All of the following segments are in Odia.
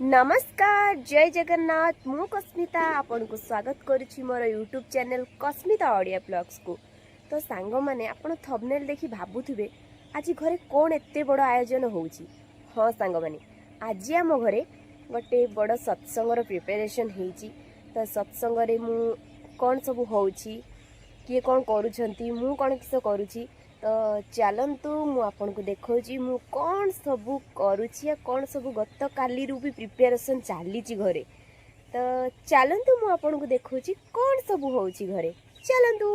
ନମସ୍କାର, ଜୟ ଜଗନ୍ନାଥ। ମୁଁ କସ୍ମିତା ଆପଣଙ୍କୁ ସ୍ୱାଗତ କରୁଛି ମୋର ୟୁଟ୍ୟୁବ୍ ଚ୍ୟାନେଲ୍ କସ୍ମିତା ଓଡ଼ିଆ ବ୍ଲଗ୍ସକୁ। ତ ସାଙ୍ଗମାନେ, ଆପଣ ଥମ୍ବନେଲ୍ ଦେଖି ଭାବୁଥିବେ ଆଜି ଘରେ କ'ଣ ଏତେ ବଡ଼ ଆୟୋଜନ ହେଉଛି। ହଁ ସାଙ୍ଗମାନେ, ଆଜି ଆମ ଘରେ ଗୋଟେ ବଡ଼ ସତ୍ସଙ୍ଗର ପ୍ରିପାରେସନ୍ ହେଇଛି। ତ ସତ୍ସଙ୍ଗରେ ମୁଁ କ'ଣ ସବୁ ହେଉଛି, କିଏ କ'ଣ କରୁଛନ୍ତି, ମୁଁ କ'ଣ କିସ କରୁଛି, ତ ଚାଲନ୍ତୁ ମୁଁ ଆପଣଙ୍କୁ ଦେଖାଉଛି ମୁଁ କ'ଣ ସବୁ କରୁଛି ଆଉ କ'ଣ ସବୁ ଗତକାଲିରୁ ବି ପ୍ରିପାରେସନ୍ ଚାଲିଛି ଘରେ। ତ ଚାଲନ୍ତୁ, ମୁଁ ଆପଣଙ୍କୁ ଦେଖାଉଛି କ'ଣ ସବୁ ହେଉଛି ଘରେ। ଚାଲନ୍ତୁ।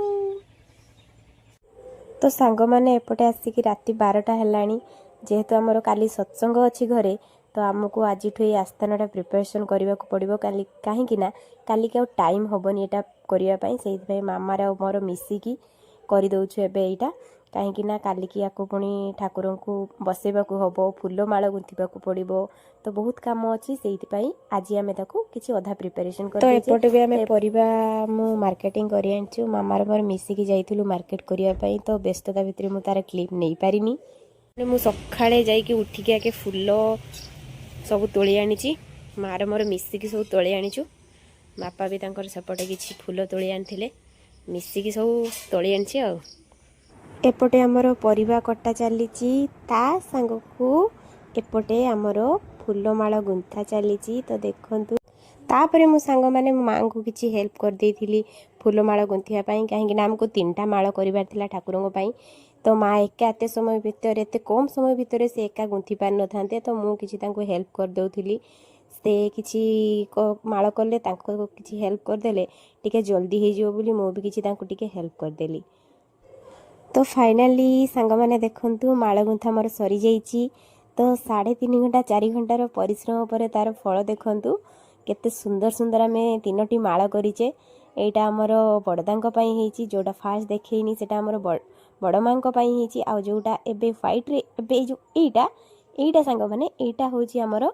ତ ସାଙ୍ଗମାନେ, ଏପଟେ ଆସିକି ରାତି 12ଟା ହେଲାଣି। ଯେହେତୁ ଆମର କାଲି ସତ୍ସଙ୍ଗ ଅଛି ଘରେ, ତ ଆମକୁ ଆଜିଠୁ ଏଇ ଆସ୍ଥାନଟା ପ୍ରିପାରେସନ୍ କରିବାକୁ ପଡ଼ିବ କାଲି। କାହିଁକି ନା କାଲିକି ଆଉ ଟାଇମ୍ ହେବନି ଏଇଟା କରିବା ପାଇଁ। ସେଇଥିପାଇଁ ମାମାର ଆଉ ମୋର ମିଶିକି କରିଦେଉଛୁ ଏବେ ଏଇଟା। କାହିଁକି ନା କାଲିକି ୟାକୁ ପୁଣି ଠାକୁରଙ୍କୁ ବସେଇବାକୁ ହେବ, ଫୁଲ ମାଳ ଗୁନ୍ଥିବାକୁ ପଡ଼ିବ, ତ ବହୁତ କାମ ଅଛି। ସେଇଥିପାଇଁ ଆଜି ଆମେ ତାକୁ କିଛି ଅଧା ପ୍ରିପାରେସନ୍ କରି। ତ ଏପଟେ ବି ଆମେ ପରିବା ମୁଁ ମାର୍କେଟିଂ କରି ଆଣିଛୁ। ମାମାର ମୋର ମିଶିକି ଯାଇଥିଲୁ ମାର୍କେଟ କରିବା ପାଇଁ। ତ ବ୍ୟସ୍ତତା ଭିତରେ ମୁଁ ତାର କ୍ଲିପ୍ ନେଇପାରିନି। ମୁଁ ସକାଳେ ଯାଇକି ଉଠିକି ଆଗେ ଫୁଲ ସବୁ ତୋଳି ଆଣିଛି। ମାର ମୋର ମିଶିକି ସବୁ ତୋଳି ଆଣିଛୁ। ବାପା ବି ତାଙ୍କର ସେପଟେ କିଛି ଫୁଲ ତୋଳି ଆଣିଥିଲେ। ମିଶିକି ସବୁ ତୋଳି ଆଣିଛି। ଆଉ ଏପଟେ ଆମର ପରିବା କଟା ଚାଲିଛି, ତା ସାଙ୍ଗକୁ ଏପଟେ ଆମର ଫୁଲମାଳ ଗୁନ୍ଥା ଚାଲିଛି। ତ ଦେଖନ୍ତୁ, ତାପରେ ମୁଁ ସାଙ୍ଗମାନେ ମୋ ମାଆଙ୍କୁ କିଛି ହେଲ୍ପ କରିଦେଇଥିଲି ଫୁଲମାଳ ଗୁନ୍ଥିବା ପାଇଁ। କାହିଁକି ନା ଆମକୁ ତିନିଟା ମାଳ କରିବାର ଥିଲା ଠାକୁରଙ୍କ ପାଇଁ। ତ ମା ଏକା ଏତେ ସମୟ ଭିତରେ, ଏତେ କମ୍ ସମୟ ଭିତରେ ସେ ଏକା ଗୁନ୍ଥି ପାରିନଥାନ୍ତେ। ତ ମୁଁ କିଛି ତାଙ୍କୁ ହେଲ୍ପ କରିଦେଉଥିଲି। ସେ କିଛି ମାଳ କଲେ, ତାଙ୍କୁ କିଛି ହେଲ୍ପ କରିଦେଲେ ଟିକେ ଜଲ୍ଦି ହେଇଯିବ ବୋଲି ମୁଁ ବି କିଛି ତାଙ୍କୁ ଟିକେ ହେଲ୍ପ କରିଦେଲି। ତ ଫାଇନାଲି ସାଙ୍ଗମାନେ ଦେଖନ୍ତୁ, ମାଳ ଗୁନ୍ଥା ମୋର ସରିଯାଇଛି। ତ 3.5 ଘଣ୍ଟା 4 ଘଣ୍ଟାର ପରିଶ୍ରମ ପରେ ତାର ଫଳ ଦେଖନ୍ତୁ, କେତେ ସୁନ୍ଦର ସୁନ୍ଦର ଆମେ ତିନୋଟି ମାଳ କରିଛେ। ଏଇଟା ଆମର ବଡ଼ଦାଙ୍କ ପାଇଁ ହେଇଛି। ଯେଉଁଟା ଫାଷ୍ଟ ଦେଖେଇନି, ସେଇଟା ଆମର ବଡ଼ ମାଙ୍କ ପାଇଁ ହେଇଛି। ଆଉ ଯେଉଁଟା ଏବେ ହ୍ୱାଇଟ୍ରେ ଏବେ ଏଇ ଯେଉଁ ଏଇଟା ସାଙ୍ଗମାନେ, ଏଇଟା ହେଉଛି ଆମର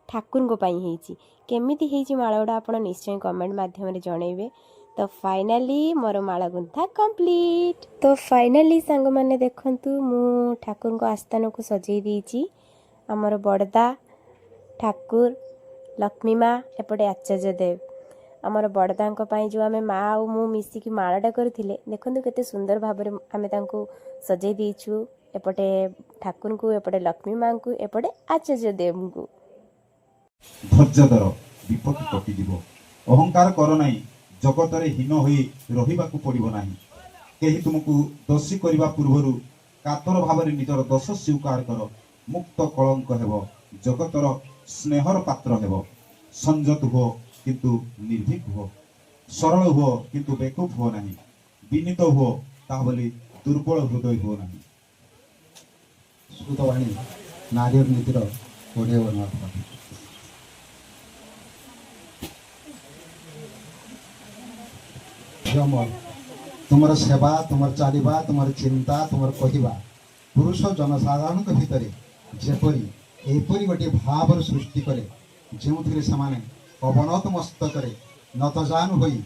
ଠାକୁରଙ୍କ ପାଇଁ ହେଇଛି। କେମିତି ହେଇଛି ମାଳ ଗୁଡ଼ା, ଆପଣ ନିଶ୍ଚୟ କମେଣ୍ଟ ମାଧ୍ୟମରେ ଜଣେଇବେ। ତ ଫାଇନାଲି ମୋର ମାଳ ଗୁନ୍ଥା କମ୍ପ୍ଲିଟ୍। ତ ଫାଇନାଲି ସାଙ୍ଗମାନେ ଦେଖନ୍ତୁ, ମୁଁ ଠାକୁରଙ୍କ ଆସ୍ଥାନକୁ ସଜେଇ ଦେଇଛି। ଆମର ବଡ଼ଦା, ଠାକୁର, ଲକ୍ଷ୍ମୀ ମା, ଏପଟେ ଆଚାର୍ଯ୍ୟ ଦେବ। ଆମର ବଡ଼ଦାଙ୍କ ପାଇଁ ଯେଉଁ ଆମେ ମା ଆଉ ମୁଁ ମିଶିକି ମାଳଟା କରିଥିଲେ, ଦେଖନ୍ତୁ କେତେ ସୁନ୍ଦର ଭାବରେ ଆମେ ତାଙ୍କୁ ସଜେଇ ଦେଇଛୁ। ଏପଟେ ଠାକୁରଙ୍କୁ, ଏପଟେ ଲକ୍ଷ୍ମୀ ମାଙ୍କୁ, ଏପଟେ ଆଚାର୍ଯ୍ୟ ଦେବଙ୍କୁ। ଧୈର୍ଯ୍ୟ ଧର, ବିପତ୍ତି କଟିଯିବ। ଅହଙ୍କାର କର ନାହିଁ, ଜଗତରେ ହୀନ ହୋଇ ରହିବାକୁ ପଡ଼ିବ ନାହିଁ। କେହି ତୁମକୁ ଦୋଷୀ କରିବା ପୂର୍ବରୁ କାତର ଭାବରେ ନିଜର ଦୋଷ ସ୍ୱୀକାର କର। ମୁକ୍ତ କଳଙ୍କ ହେବ, ଜଗତର ସ୍ନେହର ପାତ୍ର ହେବ। ସଂଯତ ହୁଅ, କିନ୍ତୁ ନିର୍ଭୀକ ହୁଅ। ସରଳ ହୁଅ, କିନ୍ତୁ ବେକୁଫ ହୁଅ ନାହିଁ। ବିନୀତ ହୁଅ, ତାହା ବୋଲି ଦୁର୍ବଳ ହୃଦୟ ହୁଅ ନାହିଁ। ଶ୍ରୁତବାଣୀ ନାରୀର ନୀତିର 20 ବର୍ଣ୍ଣାତ୍ମକ। ଝିଅ ମୋର, ତୁମର ସେବା, ତୁମର ଚାଲିବା, ତୁମର ଚିନ୍ତା, ତୁମର କହିବା ପୁରୁଷ ଜନସାଧାରଣଙ୍କ ଭିତରେ ଯେପରି ଏପରି ଗୋଟିଏ ଭାବର ସୃଷ୍ଟି କରେ, ଯେଉଁଥିରେ ସେମାନେ ଅବନତ ମସ୍ତକରେ ନତଜାନୁ ହୋଇ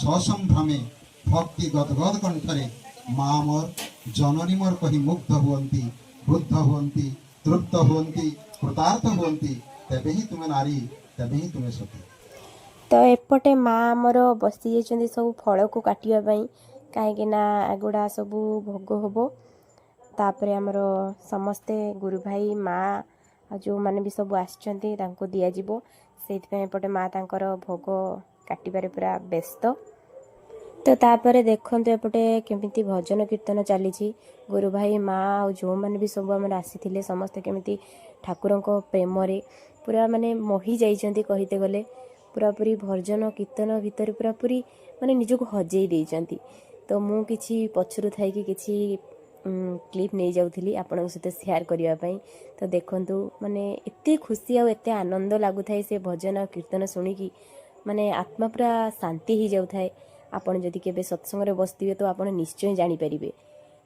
ସସମ୍ଭ୍ରମେ ଭକ୍ତି ଗଦଗଦ କଣ୍ଠରେ ମା ମୋର, ଜନନୀ ମୋର କହି ମୁଗ୍ଧ ହୁଅନ୍ତି, ବୁଦ୍ଧ ହୁଅନ୍ତି, ତୃପ୍ତ ହୁଅନ୍ତି, କୃତାର୍ଥ ହୁଅନ୍ତି, ତେବେ ହିଁ ତୁମେ ନାରୀ, ତେବେ ହିଁ ତୁମେ ସତୀ। ତ ଏପଟେ ମା ଆମର ବସି ଯାଇଛନ୍ତି ସବୁ ଫଳକୁ କାଟିବା ପାଇଁ। କାହିଁକି ନା ଏଗୁଡ଼ା ସବୁ ଭୋଗ ହେବ। ତାପରେ ଆମର ସମସ୍ତେ ଗୁରୁ ଭାଇ, ମା ଆଉ ଯେଉଁମାନେ ବି ସବୁ ଆସିଛନ୍ତି, ତାଙ୍କୁ ଦିଆଯିବ। ସେଇଥିପାଇଁ ଏପଟେ ମା ତାଙ୍କର ଭୋଗ କାଟିବାରେ ପୁରା ବ୍ୟସ୍ତ। ତ ତାପରେ ଦେଖନ୍ତୁ, ଏପଟେ କେମିତି ଭଜନ କୀର୍ତ୍ତନ ଚାଲିଛି। ଗୁରୁ ଭାଇ, ମା ଆଉ ଯେଉଁମାନେ ବି ସବୁ ଆମର ଆସିଥିଲେ, ସମସ୍ତେ କେମିତି ଠାକୁରଙ୍କ ପ୍ରେମରେ ପୁରା ମାନେ ମୋହି ଯାଇଛନ୍ତି କହିତେ ଗଲେ। ପୁରାପୁରି ଭଜନ କୀର୍ତ୍ତନ ଭିତରେ ପୁରାପୁରି ମାନେ ନିଜକୁ ହଜେଇ ଦେଇଛନ୍ତି। ତ ମୁଁ କିଛି ପଛରୁ ଥାଇକି କିଛି କ୍ଲିପ୍ ନେଇଯାଉଥିଲି ଆପଣଙ୍କ ସହିତ ସେୟାର କରିବା ପାଇଁ। ତ ଦେଖନ୍ତୁ, ମାନେ ଏତେ ଖୁସି ଆଉ ଏତେ ଆନନ୍ଦ ଲାଗୁଥାଏ ସେ ଭଜନ ଆଉ କୀର୍ତ୍ତନ ଶୁଣିକି, ମାନେ ଆତ୍ମା ପୁରା ଶାନ୍ତି ହେଇଯାଉଥାଏ। ଆପଣ ଯଦି କେବେ ସତ୍ସଙ୍ଗରେ ବସିଥିବେ, ତ ଆପଣ ନିଶ୍ଚୟ ଜାଣିପାରିବେ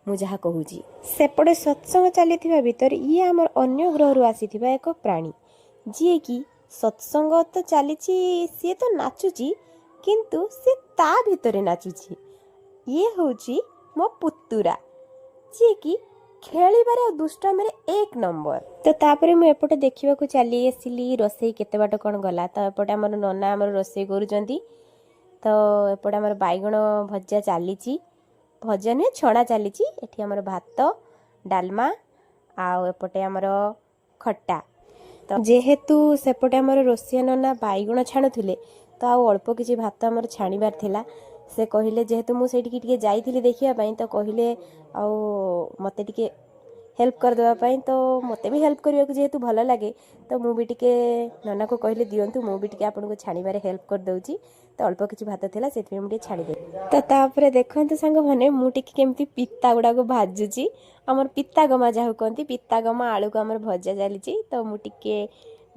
ମୁଁ ଯାହା କହୁଛି। ସେପଟେ ସତ୍ସଙ୍ଗ ଚାଲିଥିବା ଭିତରେ ଇଏ ଆମର ଅନ୍ୟ ଗ୍ରହରୁ ଆସିଥିବା ଏକ ପ୍ରାଣୀ, ଯିଏକି ସତ୍ସଙ୍ଗ ତ ଚାଲିଛି, ସିଏ ତ ନାଚୁଛି, କିନ୍ତୁ ସେ ତା ଭିତରେ ନାଚୁଛି। ଇଏ ହେଉଛି ମୋ ପୁତୁରା, ଯିଏକି ଖେଳିବାରେ ଆଉ ଦୁଷ୍ଟାମିରେ ଏକ ନମ୍ବର। ତ ତାପରେ ମୁଁ ଏପଟେ ଦେଖିବାକୁ ଚାଲି ଆସିଲି ରୋଷେଇ କେତେ ବାଟ କ'ଣ ଗଲା। ତ ଏପଟେ ଆମର ନନା ଆମର ରୋଷେଇ କରୁଛନ୍ତି। ତ ଏପଟେ ଆମର ବାଇଗଣ ଭଜା ଚାଲିଛି, ଭଜା ନୁହେଁ, ଛଣା ଚାଲିଛି। ଏଠି ଆମର ଭାତ, ଡାଲମା ଆଉ ଏପଟେ ଆମର ଖଟା। ତ ଯେହେତୁ ସେପଟେ ଆମର ରୋଷେଇଆ ନନା ବାଇଗଣ ଛାଣୁଥିଲେ, ତ ଆଉ ଅଳ୍ପ କିଛି ଭାତ ଆମର ଛାଣିବାର ଥିଲା। ସେ କହିଲେ, ଯେହେତୁ ମୁଁ ସେଇଠିକି ଟିକେ ଯାଇଥିଲି ଦେଖିବା ପାଇଁ, ତ କହିଲେ ଆଉ ମୋତେ ଟିକେ ହେଲ୍ପ କରିଦେବା ପାଇଁ। ତ ମୋତେ ବି ହେଲ୍ପ କରିବାକୁ ଯେହେତୁ ଭଲ ଲାଗେ, ତ ମୁଁ ବି ଟିକେ ନନାକୁ କହିଲି, ଦିଅନ୍ତୁ, ମୁଁ ବି ଟିକେ ଆପଣଙ୍କୁ ଛାଣିବାରେ ହେଲ୍ପ କରିଦେଉଛି। ତ ଅଳ୍ପ କିଛି ଭାତ ଥିଲା, ସେଥିପାଇଁ ମୁଁ ଟିକେ ଛାଣିଦେଲି। ତ ତାପରେ ଦେଖନ୍ତୁ ସାଙ୍ଗମାନେ, ମୁଁ ଟିକେ କେମିତି ପିତା ଗୁଡ଼ାକୁ ଭାଜୁଛି। ଆମର ପିତା ଗମା ଯାହାକୁ କହନ୍ତି, ପିତା ଗମା ଆଳୁକୁ ଆମର ଭଜା ଚାଲିଛି। ତ ମୁଁ ଟିକେ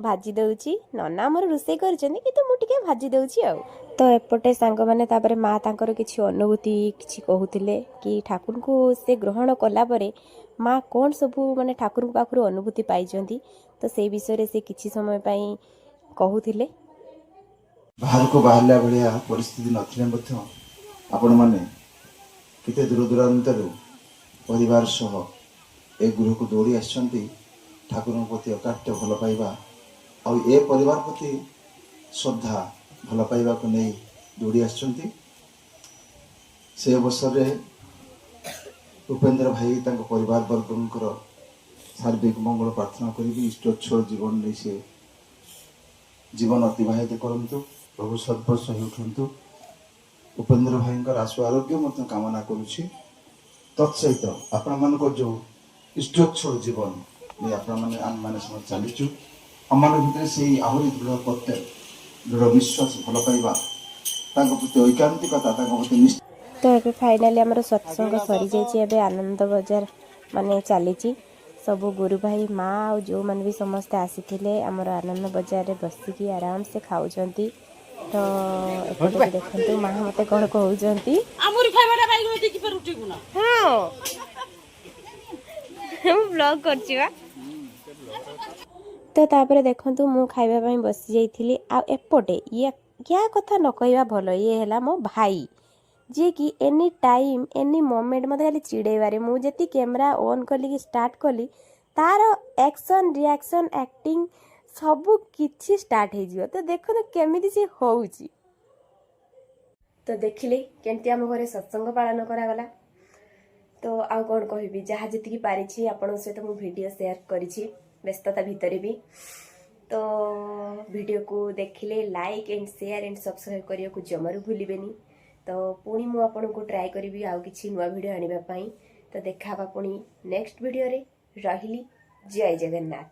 ଭାଜି ଦେଉଛି। ନନା ଆମର ରୋଷେଇ କରିଛନ୍ତି, କିନ୍ତୁ ମୁଁ ଟିକେ ଭାଜି ଦେଉଛି। ଆଉ ତ ଏପଟେ ସାଙ୍ଗମାନେ, ତାପରେ ମା ତାଙ୍କର କିଛି ଅନୁଭୂତି କିଛି କହୁଥିଲେ କି ଠାକୁରଙ୍କୁ ସେ ଗ୍ରହଣ କଲା ପରେ ମା କ'ଣ ସବୁ ମାନେ ଠାକୁରଙ୍କ ପାଖରୁ ଅନୁଭୂତି ପାଇଛନ୍ତି। ତ ସେଇ ବିଷୟରେ ସେ କିଛି ସମୟ ପାଇଁ କହୁଥିଲେ। ବାହାରକୁ ବାହାରିଲା ଭଳିଆ ପରିସ୍ଥିତି ନଥିଲେ ମଧ୍ୟ ଆପଣମାନେ କେତେ ଦୂର ଦୂରାନ୍ତରୁ ପରିବାର ସହ ଏ ଗୃହକୁ ଦୌଡ଼ି ଆସିଛନ୍ତି। ଠାକୁରଙ୍କ ପ୍ରତି ଅକାଟ୍ୟ ଭଲ ପାଇବା ଆଉ ଏ ପରିବାର ପ୍ରତି ଶ୍ରଦ୍ଧା, ଭଲ ପାଇବାକୁ ନେଇ ଦୌଡ଼ି ଆସିଛନ୍ତି। ସେ ଅବସରରେ ଉପେନ୍ଦ୍ର ଭାଇ, ତାଙ୍କ ପରିବାର ବର୍ଗଙ୍କର ସାର୍ବିକ ମଙ୍ଗଳ ପ୍ରାର୍ଥନା କରିବି। ଇଷ୍ଟୋଚ୍ଛଳ ଜୀବନ ନେଇ ସେ ଜୀବନ ଅତିବାହିତ କରନ୍ତୁ, ପ୍ରଭୁ ସର୍ବସ୍ୱ ହୋଇ ଉଠନ୍ତୁ। ଉପେନ୍ଦ୍ର ଭାଇଙ୍କର ଆଶୁ ଆରୋଗ୍ୟ ମଧ୍ୟ କାମନା କରୁଛି। ତତ୍ସହିତ ଆପଣମାନଙ୍କର ଯେଉଁ ଇଷ୍ଟୋଚ୍ଛଳ ଜୀବନ ନେଇ ଆପଣମାନେ, ଆମେମାନେ ସମସ୍ତେ ଚାଲିଛୁ, ଆମମାନଙ୍କ ଭିତରେ ସେଇ ଆହୁରି ଦୃଢ଼ ପ୍ରତ୍ୟୟ, ଦୃଢ଼ ବିଶ୍ୱାସ, ଭଲ ପାଇବା, ତାଙ୍କ ପ୍ରତି ଐକାନ୍ତିକତା, ତାଙ୍କ ପ୍ରତି ନିଷ୍ଠା। ତ ଏବେ ଫାଇନାଲି ଆମର ସତ୍ସଙ୍ଗ ସରିଯାଇଛି। ଏବେ ଆନନ୍ଦ ବଜାର ମାନେ ଚାଲିଛି। ସବୁ ଗୁରୁ ଭାଇ, ମା ଆଉ ଯେଉଁମାନେ ବି ସମସ୍ତେ ଆସିଥିଲେ, ଆମର ଆନନ୍ଦ ବଜାରରେ ବସିକି ଆରାମସେ ଖାଉଛନ୍ତି। ତ ଏପଟେ ବି ଦେଖନ୍ତୁ, ମା ମୋତେ କ'ଣ କହୁଛନ୍ତି। ଆମରି ଖାଇବାଟା ବାଇଗଣ ଦେଇକି ଫେର ଉଠିବୁ ନା? ହଁ, ମୁଁ ବ୍ଲଗ୍ କରୁଛି ବା। ତ ତାପରେ ଦେଖନ୍ତୁ, ମୁଁ ଖାଇବା ପାଇଁ ବସି ଯାଇଥିଲି। ଆଉ ଏପଟେ ଇଏ, ୟା କଥା ନ କହିବା ଭଲ। ଇଏ ହେଲା ମୋ ଭାଇ, ଯିଏକି ଏନି ଟାଇମ୍, ଏନି ମୋମେଣ୍ଟ ମୋତେ ଖାଲି ଚିଡ଼େଇବାରେ। ମୁଁ ଯେତିକି କ୍ୟାମେରା ଅନ୍ କଲି କି ଷ୍ଟାର୍ଟ କଲି, ତାର ଆକ୍ସନ୍, ରିଆକ୍ସନ୍, ଆକ୍ଟିଂ ସବୁ କିଛି ଷ୍ଟାର୍ଟ ହେଇଯିବ। ତ ଦେଖନ୍ତୁ କେମିତି ସେ ହେଉଛି। ତ ଦେଖିଲେ କେମିତି ଆମ ଘରେ ସତ୍ସଙ୍ଗ ପାଳନ କରାଗଲା। ତ ଆଉ କ'ଣ କହିବି? ଯାହା ଯେତିକି ପାରିଛି ଆପଣଙ୍କ ସହିତ ମୁଁ ଭିଡ଼ିଓ ସେୟାର କରିଛି, ବ୍ୟସ୍ତତା ଭିତରେ ବି। ତ ଭିଡ଼ିଓକୁ ଦେଖିଲେ like and share and subscribe କରିବାକୁ ଜମାରୁ ଭୁଲିବେନି। ତ ପୁଣି ମୁଁ ଆପଣଙ୍କୁ ଟ୍ରାଏ କରିବି ଆଉ କିଛି ନୂଆ ଭିଡ଼ିଓ ଆଣିବା ପାଇଁ। ତ ଦେଖା ହେବା ପୁଣି ନେକ୍ସଟ ଭିଡ଼ିଓରେ। ରହିଲି, ଜୟ ଜଗନ୍ନାଥ।